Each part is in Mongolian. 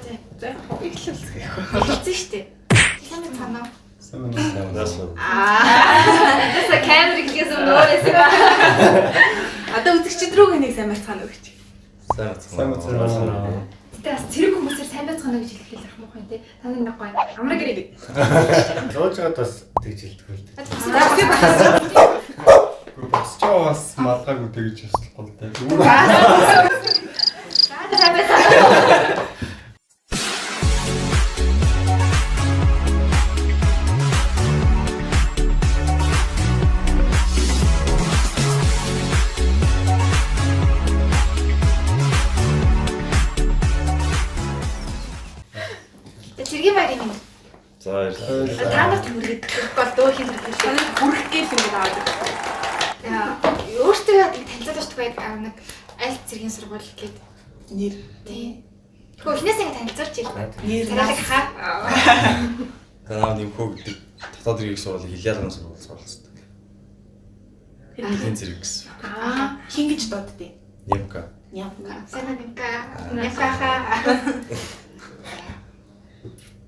За. За эхлэлцгээе. Хэлсэн шүү дээ. Сайн байцгаана уу? Сайн байна уу? Аа. Тэсэ камер гэхээс өмнө өөрөөсөө. Одоо үзэгчд рүү нэг сайн байцгаана уу гэж. Сайн Сайн байцгаана уу? Гэтэ бас цэрэг хүмүүсээр сайн байцгаана гэж хэлэх их муухай те. Та нар нэг гоё. Амраг гэрээ. Зууж байгаад бас тэгж хэлдэг л дээ. Босч байгаа бас малгайгүй тэгж ёслохгүй л дээ. Зүгээр За сайн байцгаана. За цэргийн баярын минь. За баярлалаа. Та нарт хүргээд бол дөө хин хүргээд. Та нар хүрэх гээл ингэж аваад ирсэн. Яа, өөртөө яг танилцуулж байдаг нэг аль цэргийн сургууль гээд Нэр. тий. Тэгвэл эхнээс ингэ танилцуулж ир. Нэр. Царайлаг хаа. Танаа нэмхүү гэдэг дотоод хэрэг сургуулийн хилялган сургууль суралцдаг. Хилийн зэрэг гэсэн. Аа, Хин гэж дууддیں۔ Нэмка. Нямка. сайн уу Нимка. Нимка хаа.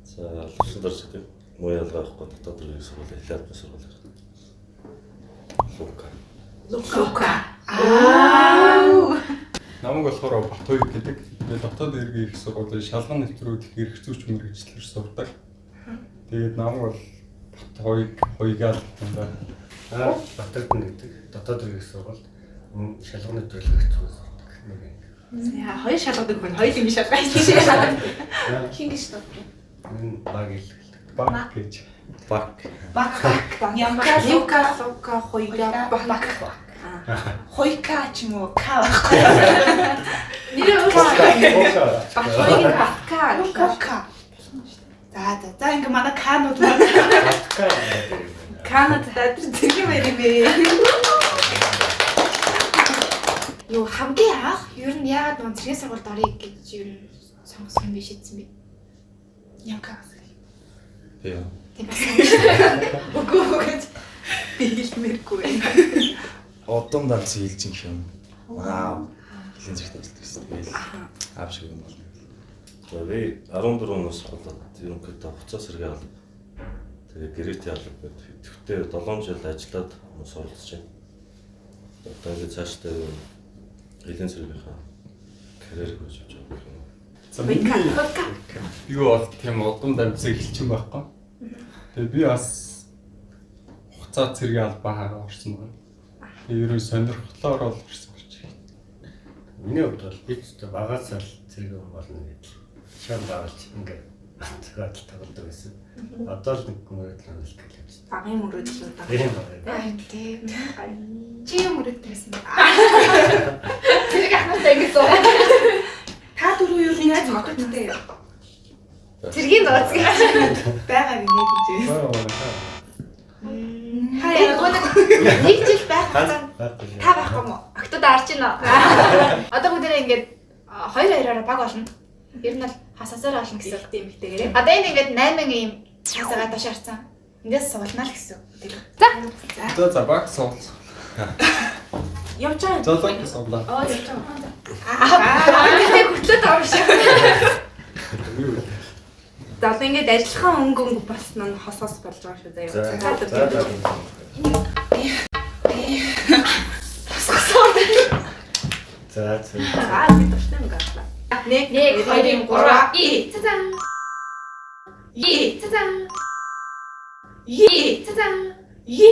За албан дарж гэдэг муу ялгаа авахгүй дотоод хэрэг сургуулийн хилялган сургууль. Лука. Лука. Аа. Намайг болохоор Батуй гэдэг. Тэгээд дотоод иргэн эрх сургуулийн шалган нэвтрүүлэх эрх зүйч мэргэжлэр сурдаг. Тэгээд намайг бол Батуйг хуйгаал гэдэг. Аа Батэрдэн гэдэг дотоод хэрэг сургууль шалган нэвтрүүлэх сургууль сурдаг. Нэг юм. Яа, хоёр шалгадаг хүн хоёр ингэ шалгаа хийж. Хин гэж дууддаг. Энэ баг хэлдэг. Баг гэж. Баг. Бак. Нямка, Лука, Лука, Хуйга, Бак. Хуйка ч юм уу, ка байхгүй. Нэрээ өөрчлөлт. Батуйг нь Батка. Лука. За за. За ингээ манай канууд маань Батка. канууд та тэр зэрэг юм байр юм бэ. Юу хамгийн анх ер нь яагаад нун цэргийн сургуульд орё гэж ер нь сонгосон юм бэ шийдсэн бэ? Нямка. Би юу? Тийм бас юм. Үгүй үү гэж. Би хэлмээргүй байна. Одон данс хэлж юм юм. Манай аав хилийн зэрэгт ажилладаг гэсэн. Тэгэл аав шиг юм болно. За би 14 оноос болоод ерөнхийдөө хуцаа сэргээ алба. Тэгээ гэрээтэй алба гэдэг. Тэгтээ 7 жил ажиллаад хүмүүс оролцож байна. Одоо ингээд цаашдаа хилийн зэргийнхаа карьерийг хөгжүүлж байгаа юм. За миний Лука. юу бол тийм удам дамжсан эхэлчин байхгүй. Тэгээд би бас хуцаа цэргийн албаа хаагаа орсон байна. Тэгээд ерөн сонирхлоор бол орсон гэж. Миний хувьд бол би ч одоо багаас л зэрэг хүн болно гэж шан багалж ингээд зөөгөл тоглодог байсан. Одоо л нэг мөрөдөл хөндлөх гэж байна. Багын мөрөөдөл удаа. Тийм баг. Аа тийм. Чи юм мөрөддөг байсан бэ? Цэрэг ахмадтай ингэж суу. Та дөрөв юу найз хотодтой Цэргийн нууц гэж. байгаа гинэ гэж. Баа баа. Тэгээ нөгөө нэг жил байх хугацаанд та байхгүй мó? Октод арч гинэ. Одоо бүгдээрээ ингээд хоёр хоёроор баг болно. Ер нь бол хасасаар болно гэсэн. Тийм ихтэйгээрээ. Одоо энэ ингээд 8 ийм хасагаа доош харцсан. Эндээс суулнаа л гэсэн. Тэр. За за баг суулсан. Явж байгаа. За за суулаа. Аа явж байгаа. Аа тэгээ хөтлөөд байгаа юм шиг. Юу вэ? За одоо ингээд ажиллахан өнгө өнгө болсон нь хосоос болж байгаа шүү заяа. За за за. За за. За би дуртай өнгө авлаа. 1 1 2 3 И цацан. И цацан. И цацан. Е.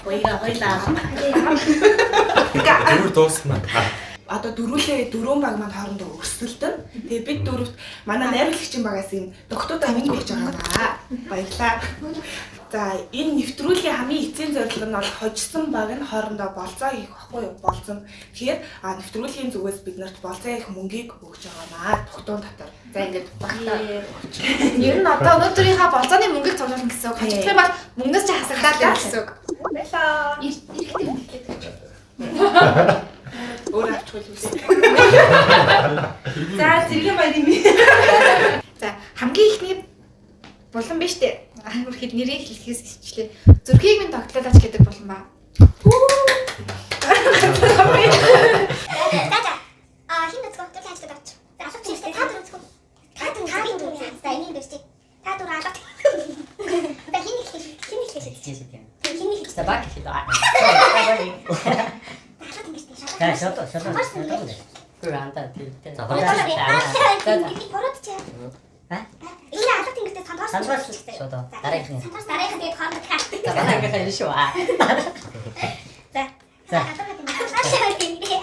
Хоёлаа хоёлаа. Зүгээр дуусна. Одоо дөрүүлээ дөрвөн баг маань хоорондоо өрсөлдөн. Тэгээ бид дөрөвт манай найруулагчийн багаас энэ доктуудаа минь гэж байгаа маа. Баярлаа. За энэ нэвтрүүлгийн хамгийн эцсийн зорилго нь бол хожсон баг нь хоорондоо болцоо хийх баггүй юу? Болцсон. Тэгэхээр нэвтрүүлгийн зүгээс бид нарт болцоо хийх мөнгийг өгч байгаа маа. Тогтоон дотор. За ингээд багтаа. Ер нь одоо өнөөдрийнхаа болцооны мөнгийг цуглуулна гэсэн үг. Хожигдох юм бол мөнгнөөс чи хасагдаад л гэсэн үг. Баярлаа. Эрэхтэй хэлээд гэж. Өөр авчих үлээ. За зэргийн баяр юм. За хамгийн Булан биш үү? Амар хэд нэрийг хэлэхээс иччлээ. Зүрхийг минь тогтлоолаач гэдэг булан ба. За за. А хин үзэх үү? Зүрх ажлыг авч. За алга чи та дөрөв үзэх үү? Та дөрөв за энийг бэрч. Та дөрөв алга. За хин их хин их Хэлчихсэн юм. хин их За баг хэлээ. алга ингэж За шот шот. Гүр анда тий. За бороод чи. А? Энэ алга тэнгэртээ сандгаас Сандгаас шот. Дараагийнх нь. Сандгаас дараагийнх тэгээд хооронд хаалт. За манай ангийнхаа энэ шүү. За. За. Алга тэнгэртээ.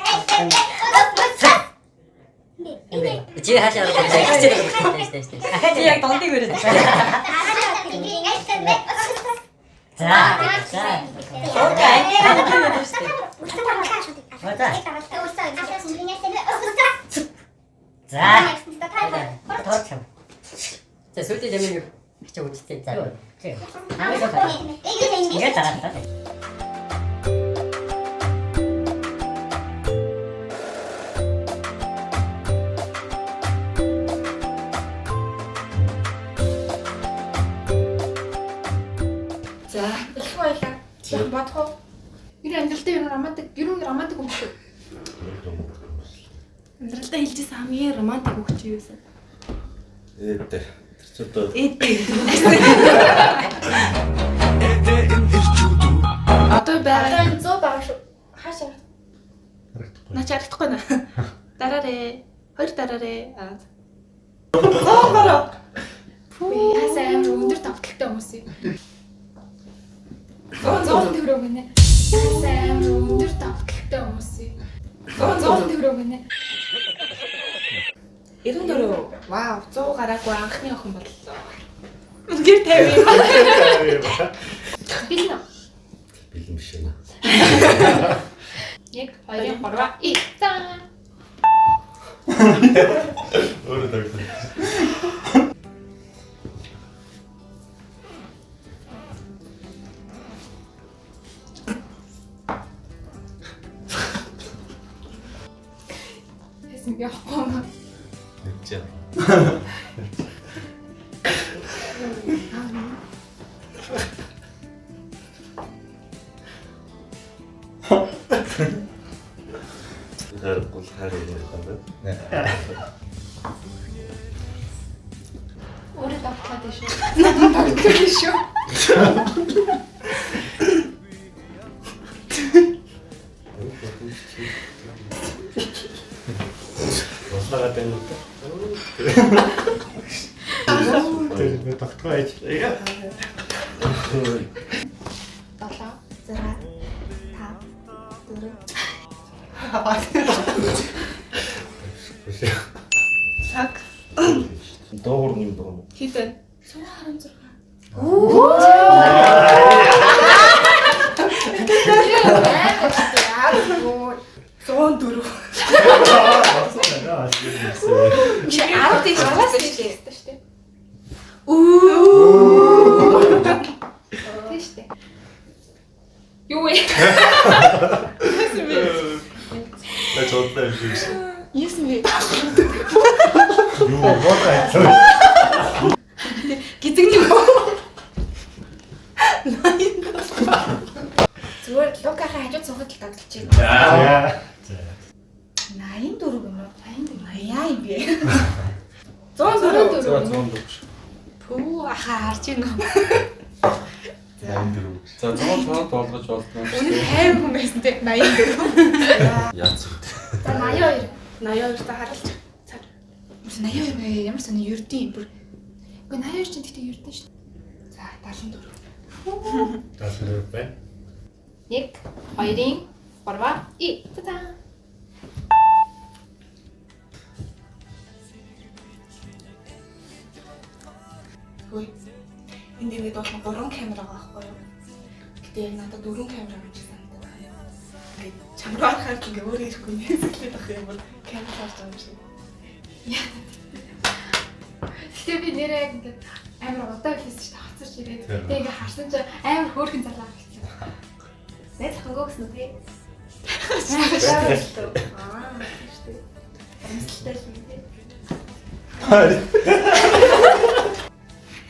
Чи хаашаа орох вэ? Хичээл шүү дээ. Чи яг дондыг өрөөд. За. За. Лука ангийнхаа нэг юм шүү дээ. За. Тооч юм. За сүүлийн юм юу? Хичээл үзтээ. За. Ингээд дараалал. За. Их баялаа. Яг бодох уу? Ер нь амьдралдаа ер нь романтик, ер нь романтик юм шүү. Амьдралдаа хэлжсэн хамгийн романтик үг чи юу вэ? Ээ тэр чи одоо Эдээ. Одоо байгаа. Одоо энэ 100 байгаа шүү. Хаашаа? Харагдахгүй. Наач харагдахгүй нэ. Дараарэ. Хоёр дараарэ. Аа. Гоо. Пүү. Яасаа амар өндөр давталтай хүмүүс юм. 100 төгрөг гинэ. Яасаа амар өндөр давталтай хүмүүс юм. 100 төгрөг гинэ. 94. Вау, 100 гараагүй анхны охин боллоо. Үнээр 50 юм. Бэлэн үү? бэлэн биш ээ. 1 2 3 и. За. Өөрөө тоглоо. Тэсэн явахгүй юм. Мэдчихэв. Тэр гол хайр юм байна. Өөрөө давтлаад байна шүү. Надад давтлаа шүү. Боллоо гэдэг юм уу? Тэр би тогтгоо ээж. 7 6 5 4 Цаг Доогуур юм доо. хэд вэ? 116. Аагүй. 104. Чи 10 тийш болоод шүү дээ. Үу. Тийм шүү дээ. Юу вэ? Та чодлоо юм шиг. Юусэн бэ? Юу болоо айцсан. Гизэгний үү? Зүгээр Лукахаа хажууд суухад л давталж байна. За. 84 юм уу? 84. Яа юм бэ? 104. За 104. Пүү аха харж байна уу? 84. За 105 болгож болдгоо. Үнэн 50 хүн байсан те 84. Яац вэ? За 82. 82 та харалж. Цаг. 82 мэ ямар сони ердийн бүр. Үгүй 82 чинь тэгтээ ердэн шүү. За 74. 74 байна. 1 2 3 и. Та-та. Хөөе. Энд ингээд болгон 3 камера байгаа байхгүй юу? Гэтэ яг надад 4 камера юм шиг санагдаад байна. Ингээд чам руу харахад ингээд өөрөө ирэхгүй нэсгэлээд байх юм бол камера харж байгаа юм шиг. Гэтэ би нэрээ яг ингээд амар удаа хэлсэн чинь хоцорч ирээд тэгээ ингээд харсан чинь амар хөөрхөн залаа гэсэн. Найз хангуу гэсэн үү те? Аа, тийм шүү дээ. Амьсгалтай л юм те.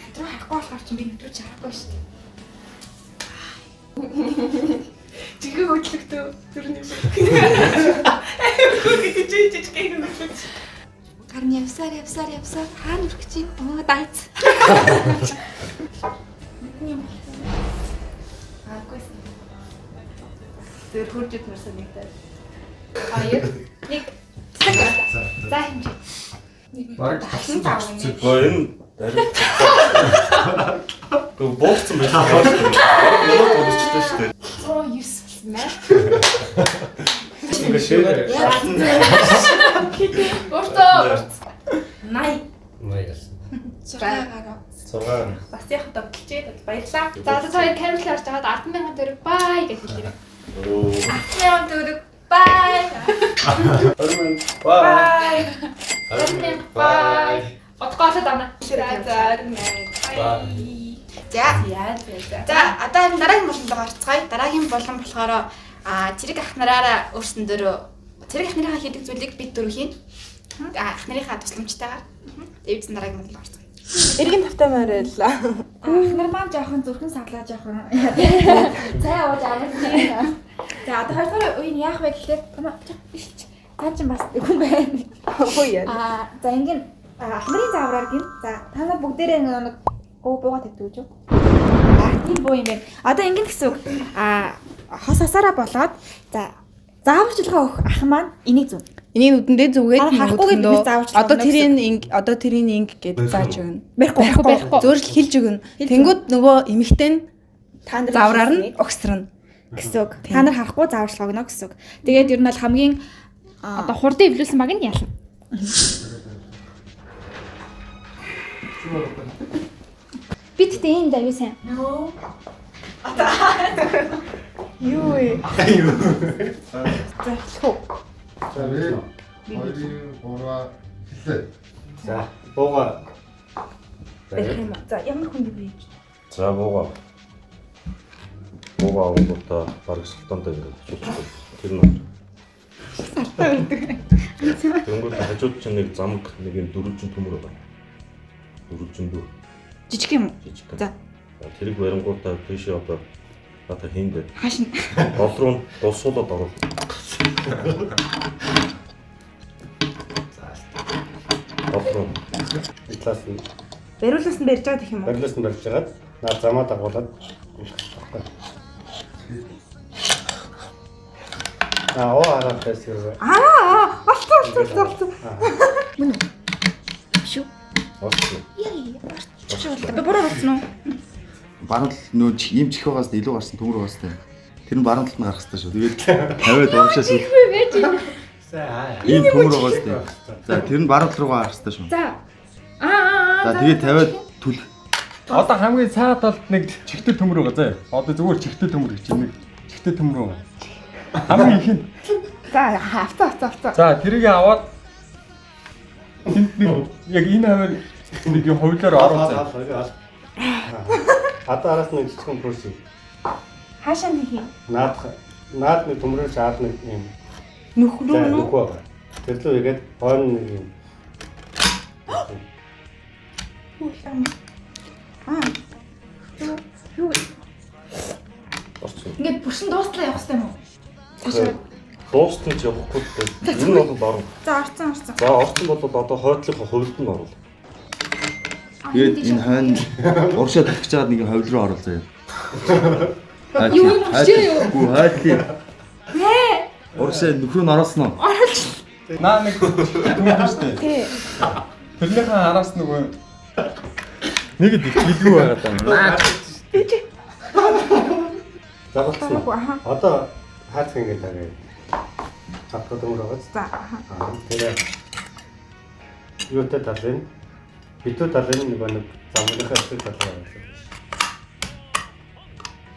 Адруу харахгүй Чи би нэвтрүүлж харахгүй шүү дээ. Жинхэнэ хөдлөгтөө тэрний шиг. Аюулгүй гэж жижиг хөдлөгч. Гар нь явсаар явсаар явсаар хаана хүрэх гэж юм? Оо дайц. Аагүйсэн. Тэр хурж идмэрсэн нэг тал. 2 1. За хэмжээ. Бараг Дахин заавна. Гоо энэ даруй. Гоо буурсан байх. Бараг буурчихлаа шүү дээ. 109 болсон байна. Ингээ шивэр. Уртаа урт. 80. 80 болсон. 6 гаруй. 6. Бас яг догтлжээ. Баярлаа. За за хоёр камерлаа орж агаад 100000 төгрөг бай гэж хэлээрэй. Оо. 100000 төгрөг бай. 20,000. Бай. 20,000 бай. Удахгүй олоод авна. За за 20,000. Бай. За. За за за. За одоо харин дараагийн болонд орцгоё. Дараагийн болон болохоор цэрэг ах нараараа өөрсөндөө цэрэг ах нарынхаа хийдэг зүйлийг бид дөрөв хийн. Ах нарынхаа тусламжтайгаар. Тэгээд дараагийн болонд орцгоё. Эргэн тавтай морил. Ах нар маань жоохон зүрхэн савлаа жоохон. Цай ууж амарч. За одоо хоёрдугаар үе нь яах вэ гэхээр биш. Та чинь бас хүн байна. Хөөе. За ингэн ах нарын заавраар гин. За та нар бүгдээрээ нэг бууга тавьдаг гэж үү? Тийм буу юм байна. Одоо ингэн гэсэн үг. Хос асаараа болоод за зааварчилгаа өгөх ах маань энийг зүн. Энийг нүдэндээ зүгээд харахгүй гэдэг зааварчилгаа. Одоо тэрийг инг одоо тэрийг инг гэж зааж өгнө. Барихгүй. Зөөр л хэлж өгнө. Тэнгүүд нөгөө эмэгтэй нь та нар заавраар нь угсарна гэсэн үг. Та нар харахгүй зааварчилгаа өгнө гэсэн үг. Тэгээд ер нь бол хамгийн одоо хурдан эвлүүлсэн баг нь ялна. Би тэгтээ энд аюу сайн. Нөө. Юу вэ? Юу. За эхлэх үү? За 1 2 3 эхлэе. За бууга. Барих юм уу? За ямар хүн бэ? За бууга. Бууга авангуудаа бараг султантай ингээд хажуудчих. Тэр нь. Сартаа өрдөг. Тэнгүүд хажууд чинь нэг замг нэг юм дөрвөлжин төмөр байгаа. Дөрвөлжин дүү. Жижиг юм уу? Жижиг. За. Тэрийг барингуудаа тийшээ одоо надад хийндэ. Хааш нь. Гол руу дулсуулаад оруул. За. Гол руу. Талаас нь Бариулаас нь барьж байгаа гэх юм уу? Бариулаас нь барьж байгаад наа замаа дагуулад байхгүй. Аа хараад байсан юм. Аа олцсон. Мөн үү? Биш үү? Олцсон. Яа, орчих. Би буруу болсон уу? Баруун тал нөө ийм чих байгаас илүү гарсан төмөр байгаас таа. Тэр нь баруун талд нь гарах хэрэгтэй шүү. Тэгээд 50-аад урагшаас ийм төмөр байгаас таа. За тэр нь баруун тал руугаа гарах хэрэгтэй шүү. За. Аа. За тэгээд 50-аад түл. Одоо хамгийн цаа талд нэг чихтэй төмөр байгаа заа. Одоо зүгээр чихтэй төмөр гэж нэг чихтэй төмөр байгаа. Хамгийн их нь. За авцаа. За тэрийг аваад тэнд нэг яг энэ хавар нэг юм хувлаар оруулсан. Одоо араас нэг жижигхэн пүрс. Хаашаа нэг юм? Наад нэг төмрөөс аад нэг юм. Нүх рүү нүү? Нүх байгаа. Тэр лүү игээд хойно нэг юм. Аа. Юу? Орсон. Ингээд бүрсэн дуустлаа явах хэрэгтэй юм уу? Цаашаа. Дуустал нь явахгүй л дээ. Энэ бол орно. За орцсон. За орсон бол одоо хойдлынхоо хувилд нь оруул. Тэгээд энэ хойно урагшаа түлхэж байгаад нэг ховл руу оруулаа заяа. Юу юм урагшаа юу? Гүү хайдлын. Нэ. Урагшаа нөхрөө нь оруулсан уу? Оруулж. Наа нэг төмөр шүү дээ. Тий. Тэрнийхээ араас нөгөө нэг итгэлгүй байгаа даа. Загалцсан. Одоо хаац ингэ тагаа. Хатгад төмөр байгаа. За. Тэр юутай талын битүү талын нэг нэг замныхаа эсрэг талын байсан.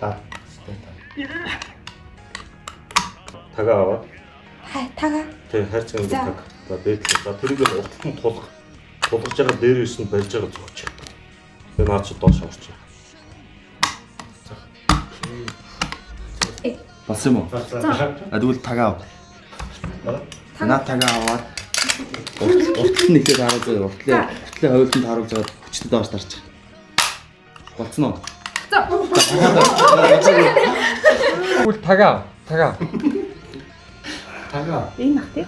Та. Тагаа аваад. Тагаа. Тэг хайрцаг ингэ таг. За дээдлээ. За тэрийг урталт нь тулга. Тулгаж байгаа дээрээс нь барьж байгаа зөгч. Тэгээ наад чи доош орчих. Болсон юм уу? А тэгвэл тагаа ав. Наа тагаа аваад урталт нь ихтэй тааруулж байгаа. Уртлын ховлонд тааруулж байгаа хүчтэй доош тарчих. Болцсон уу? За. Тэгвэл тага, тага. Тага. Энэ нах тий.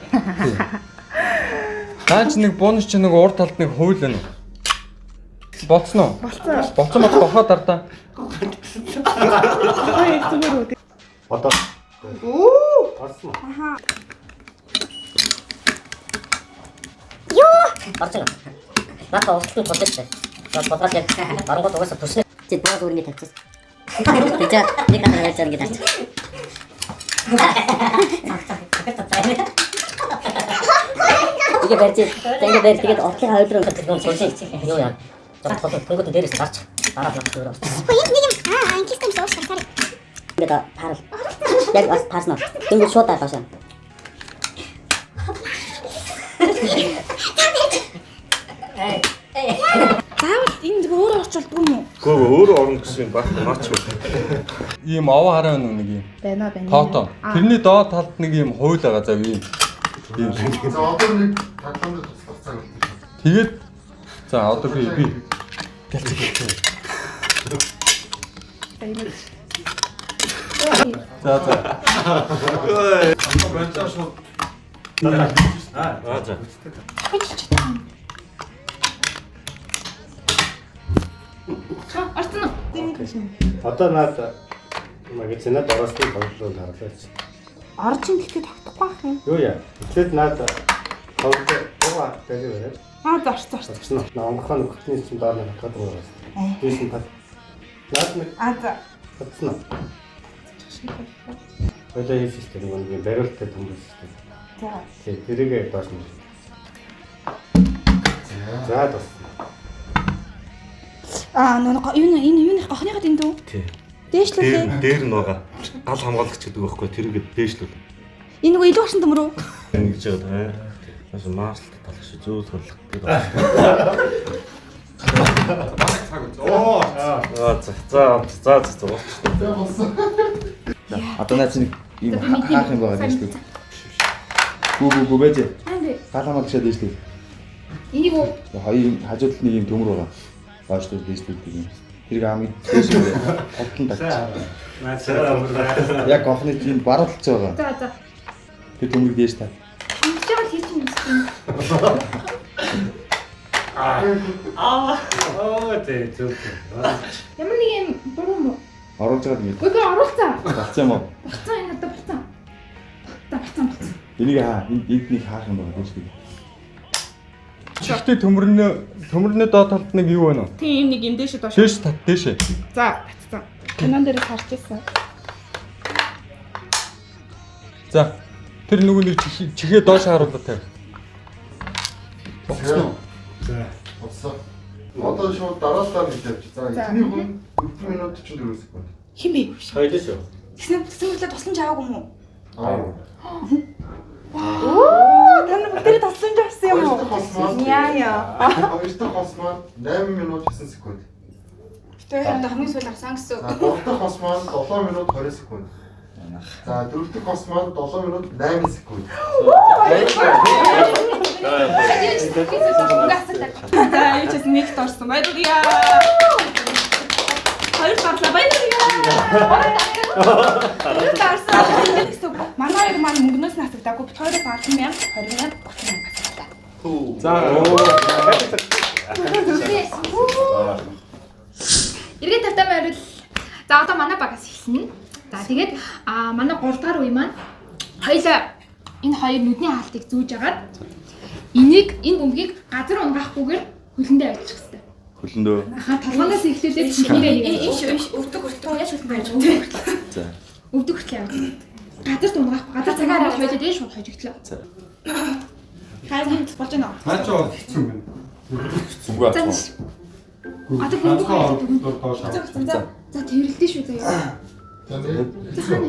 Наа чи нэг бонус чи нэг урд талд нэг хууль байна. Болцсон уу? Болцсон. Болцсон бол гохоо дардаа. Хоёр зүгээр үү? Одоо Оо. орсон уу? Аха. Орж байгаа. Наадаа урталт нь тулж байна. За бодлоод яг барангууд угаасаа төрснө. Чи баа зүгээр ингэ тавьчихсан. Тэг нэг хатар ярьж байгаа ингэ тавьчих. Ингээ барьж, ингээ барь тэгээд уртлын хоёр руу ингэ суулсан юу яа. За тулд тэнгууд дээрээс зарч. Дараа нь зүгээр орсон. Хөө энэ нэг юм аа инглис юм шиг ууш гарсаар. Ингээ таарал. Яг бас таарсан. Тэнгууд шууд даа доош. Заавал энэ зүгээр өөрөө орчуулдаг юм уу? Гөө өөрөө орно гэсэн юм байхгүй наач юу. Ийм овоо хараа байна уу нэг юм. Байна байна. Тоотоо. Тэрний доод талд нэг юм хууль байгаа зав ийм. Ийм. За одоо нэг тоглоомд туслах цаг болсон. Тэгээд за одоо би гэлцэг. За за. Болцоо шууд. Аа за. Орсон уу? Одоо наад магазинад ороосон тоглолтод харлаач. Орж ин гэхдээ тогтохгүй байх юм. Юу яа? Тэгэхээр наад тоглолт угаа дээр бариад. Аа зорч зорч. Орсон уу? Наа онгохон нөхцөний чинь доор нэг хатгаад байгаа. Дээш нь тал. Наад нэг Аа за. татсан уу? Ойлоо хийсэн шүү дээ. Нэг юм бариулттай төмөрсөн шүү дээ. За. Тий, тэрийг доош нь. За туссан. Аа нөө юу энэ юу нэх гохныход энэ дүү? Тий. Дээшлүүлээ. Дээр нь байгаа. Гал хамгаалагч гэдэг байхгүй тэрийг дээшлүүл. Энэ нөгөө илүү гарсан төмөр үү? Ингэж байгаа. Бас маслт талах шиг зөөл хөрлөх гэдэг. Цаг үз. Оо. Аа за за за за болчихсон. За болсон. За одоо наа чи нэг ийм хаах юм байгаа дээшлүү. Гүү гүү гүү байж. Гал хамгаалагчаа дээшлүү. Энийг үү? Хоёр юм хажуу талд нэг юм төмөр байгаа. Доош дээр дээшлүүлдэг юм. Тэрийг амыг дээш голтон тагч. Наад сараа. Яг гохны тийм баруун талч байгаа. За за. Тэр төмрийг дээш та. Ингэж байгаа л хийж юм юм. Аа. Оо тий зөв. Ямар нэг юм буруу юм уу? Оруулж байгаа юм. Үгүй оруулцаа. Болцсон юм уу? Болцсон энэ одоо болцсон. За болцсон болцсон. Энийг хаа энд эднийг хаах юм байгаа дээш. Чихтэй төмөрний доод талд нэг юу байна уу? Тийм нэг юм дээшээ доош. Дээш тат дээшээ. За татсан. Кинон дээрээс харж ирсэн. За. Тэр нөгөө нэг чихээ доош харуулаад тавь. Болцсон уу? За. Болсон. Одоо шууд дараалалаар хэлж. За эхний хүн 4 минут 44 секунд. Хин бэ? Хоёлоо шүү. Тэгсэн тэгсэн тусламж аваагүй юм уу? Аа. Оо, та нар бүгдээрээ тусламж авсан юм уу? Яа яа. Хоёр дахь хос маань 8 минут 9 секунд. Тэр одоо хамгийн сүүл авсан гэсэн За үг. гурав дахь хос маань 7 минут 20 секунд. За дөрөв дэх хос маань 7 минут 8 секунд. За юу ч гэсэн нэгт орсон. Баярлалаа. Хоёр гарлаа. Баярлалаа. Хоёр гарсан. Гэсэн үг. Манай хоёр маань мөнгнөөс нь асагдаагүй. Бид хоёроос 10,000, 20,000, 30,000 асагдлаа. За. Эргээд тавтай морил. За одоо манай багаас эхэлнэ. За тэгээд манай 3 дахь үе маань хоёлаа энэ хоёр нүдний хаалтыг зүүж агаад энийг энэ бөмбөгийг газар унгаахгүйгээр хөлөндөө авчих хэрэгтэй. Хөлөндөө. Аха толгоноос эхлүүлээд чихнэрээ Энэ хийгээд. энэ өвдөг хүртэл яаж хүртэл байж байгаа. За. Өвдөг хүртэл явж. Газар унгаахгүй. Газар цагаар хоёлоо дээш шууд хожигдлоо. Хайр болж байна уу? Наа чи бол хэцүү юм байна. Үгүй За аа. Одоо бөмбөг хоёлоо доош. За за тэрэлдээ шүү заяа. За нэг. За хаана?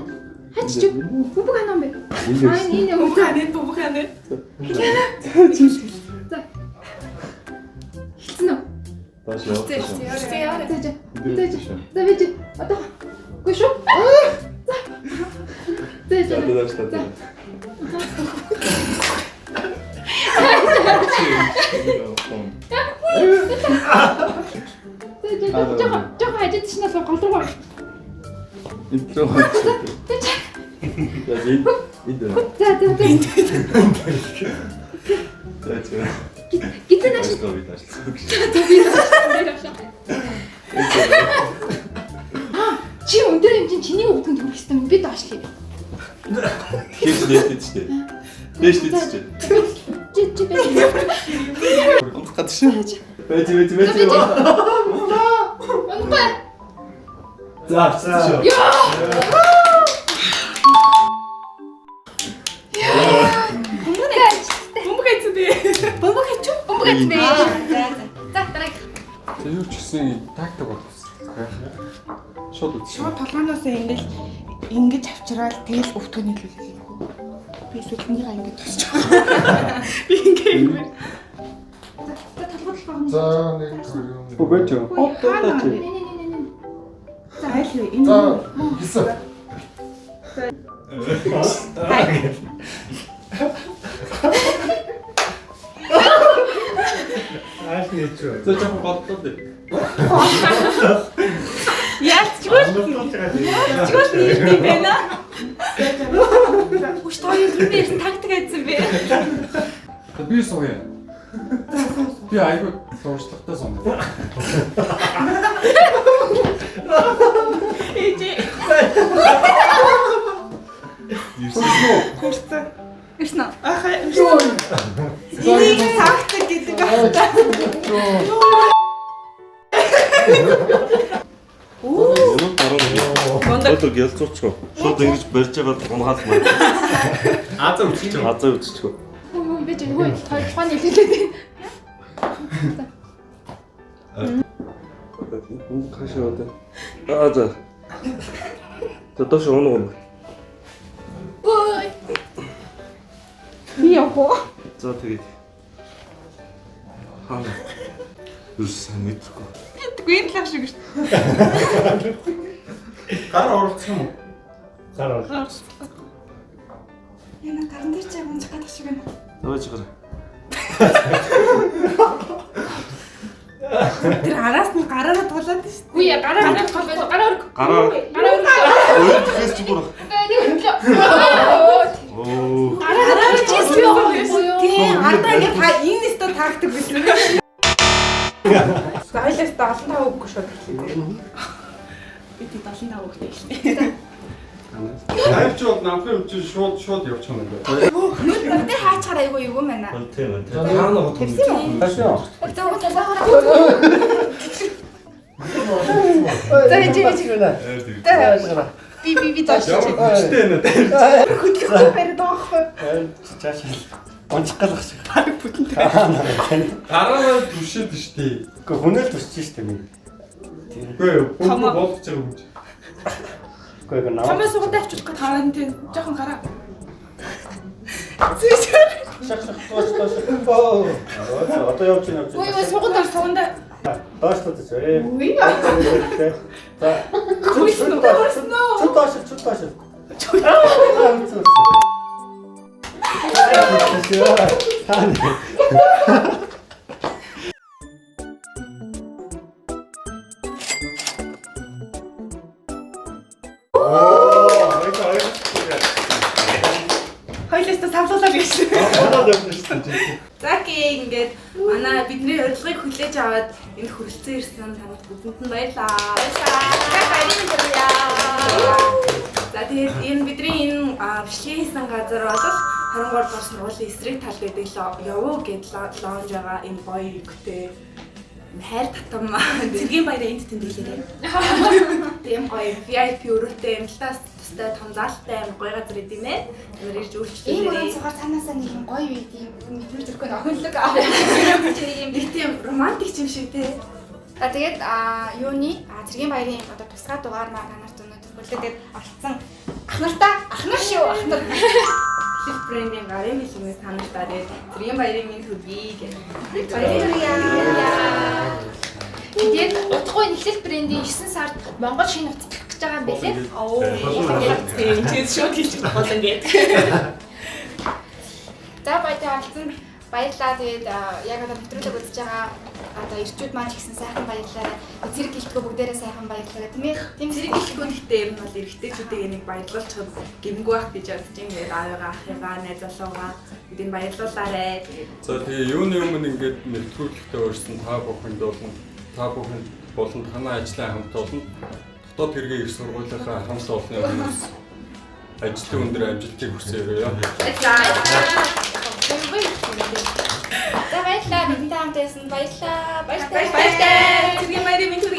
Хаач чи бөмбөг хаана юм бэ? Энэ Аа энэ Бөмбөг хаана? Бөмбөг хаана? За. Хэлсэн үү? Доош яв. За за. За за. За би чи одоо үгүй шүү. За. За за. За доош та. За за. Жохо жохо хажууд чинь бол гол руу. Энд рүү. За энд энд. За за за. За за. Гитэн нааш. Би ташлсан. Чи өндөр юм чинь чиний өвдгөнд хүрэх ёстой юм. Би доошлие. Хич нээдэг шүү дээ. Нээш дээ шүү дээ. Чи чи би. Унах гэдэг шүү. Байж байж байж. Унахгүй. За шүү. Йоо. Бөмбөг хайцсан би. Бөмбөг хайчих. Бөмбөг хайцсан би. За за. За дараагийн. За юу ч гэсэн тактик болчихсон. Шууд үзсэн. Шууд толгойноос ингээл ингэж авчираад тэгэл өвтгөн нийлүүлэх юм хөө. Би эсвэл энийгээ ингэж тусч байгаа. Би ингэ ингэ. За толгой толгой. За нэг юм. Бо байж юу? Одоо чи. За айл вэ? Энэ За гисэн. Ааш нээч үү. За жоохон голдоод бай. Яалчгүй яалчгүй нийлдэг юм байна. Үш тоо юу түрүү ярьсан тактик айдсан бэ. За би сууя. Би айгүй дуршлагтай сууна. Ээжээ. Ирсэн үү? Хурцсан. Ирсэн үү? Ахаа ирсэн. Энийг тактик гэдэг байна. Минут 11. Өдөр гялцуучихв. Шууд ингэж барьж байгаа унгаал маа. Азаа үтчих. Азаа үтчихв. Хөө би ч нөгөө толгой нийлүүлээд байна. Хашаа одоо. Аа за. За доош унах юм. Ой. Би явах уу? За тэгээд. Хаа. Юус сайн мэдэхгүй. Мэдгүй энэ лав шиг шүү. Гар оролцох юм уу? Гар орол. Яна гаран дээр чи унчих гэдэг шиг байна. За байж гараа. Тэр араас нь гараараа тулаад шүү. Үгүй яа гараа гараа толгой гараа өрг. Гараа. Гараа өрг. Өөр тэхээс чи бүр. Нэг хөндлөө. Оо. Гараа гараа чийсэн юу? Тийм, ардаа ингэ та энэ өстө тактик байсан юм шүү. Хоёлаас 75 үггүй шууд эхлэв. Би тэг 75 үгтэй эхлэв. Тавьч бол намхан юм чинь шууд шууд явчих юм байна. Нүд нүд дээр хаачаар айгүй юу юм байна. Тийм ээ. Хаана гот юм. Ташаа. За уг толгойгоор. За хийж хийж. За би би би доош. Ямар хүчтэй байна те. Хөдлөхгүй бариад байгаа байхгүй. Чаашаа. Унчих галах шиг. Бараг бүтэнтэй. Гараараа түшээд штэ. Гэхдээ хүнэл төсч штэ минь. Үгүй ээ, бөмбөг болгож байгаа юм чи. Үгүй ээ намайг. Томоо сугандаа авчулах гэж. Таван тийм жоохон гараа. Шах шах доош доош. Оо. Одоо явж байна явж Үгүй байна. үгүй сугандаа Сугандаа Доош доош. Ээ. Үгүй. За. Хүйсэн үү? Хүйсэн үү? Чүт доош чүт доош. Чүт. Аа. Таа. Оо, хоёул хоёул. Хоёлаас та савлуулаад гэсэн. Болоод явж шүү дээ. За окей ингээд манай бидний урилгыг хүлээж аваад энд хүрэлцэн ирсэн танад бүгдэнд нь баярлалаа. Баярлалаа. Баярын төрье. За тэгээд энэ бидний энэ бичлэгийн хийсэн газар бол 23 дугаар сургуулийн эсрэг тал гэдэг явуу гэдэг лонж байгаа энэ гоё югтэй хайр татам Цэргийн баяраа энд тэмдэглээрэй. тийм гоё VIP өрөөтэй юм талаас тустай том заалтай юм гоё газар идэм ээ. Амар ирж Ийм өрөөнд үйлчлүүлээрэй. суугаар цаанаасаа нэг юм гоё үйд юм мэдрэмж төрөхгүй охинлог аа. Чи нэг юм Нэг тийм романтик юм шиг те. За тэгээд юуны цэргийн баярын одоо тусгай дугаар маань та нарт өнөөдөр хүлээ. Тэгээд олцсон ах нартаа ах нар шүү ах нар. Хэл брендийн гарын бэлгээс та нартаа тэгээд цэргийн баярын минь төргий гэх. Баярлалаа. Тэгээд удахгүй нэхлэл брендийн 9 сард Монгол шинэ утас гарах гэж байгаа юм билээ. Оо. Тийм, чи шууд хэлчих болон гээд. За баяртай олцсон баярлалаа. Тэгээд яг одоо нэвтрүүлэг үзэж байгаа Одоо ирчүүд маань ч гэсэн сайхан баярлаарай. Цэрэг гэлтгөө бүгдээрээ сайхан баярлаарай, тийм ээ. Тийм Цэрэг гэлтгүү гэхдээ ер нь бол эрэгтэйчүүдийг энийг баярлуулчихад гэмгүй байх гэж бодож байна. Тэгээд аавыгаа, ахыгаа, найз залуугаа бүгдийг баярлуулаарэ. Тэгээд За тэгээ юуны өмнө ингээд нэвтрүүлэгтээ урьсан та бүхэнд болон та бүхэнд болон танай ажлын хамт олон дотоод хэргийн их сургуулийнхаа хамт олонны хүмүүс ажлын өндөр амжилтыг хүсье. За баярлалаа. Бидэнтэй хамт байсан баярлалаа. Баяртай. Баяртай. Цэргийн баярын мэнд.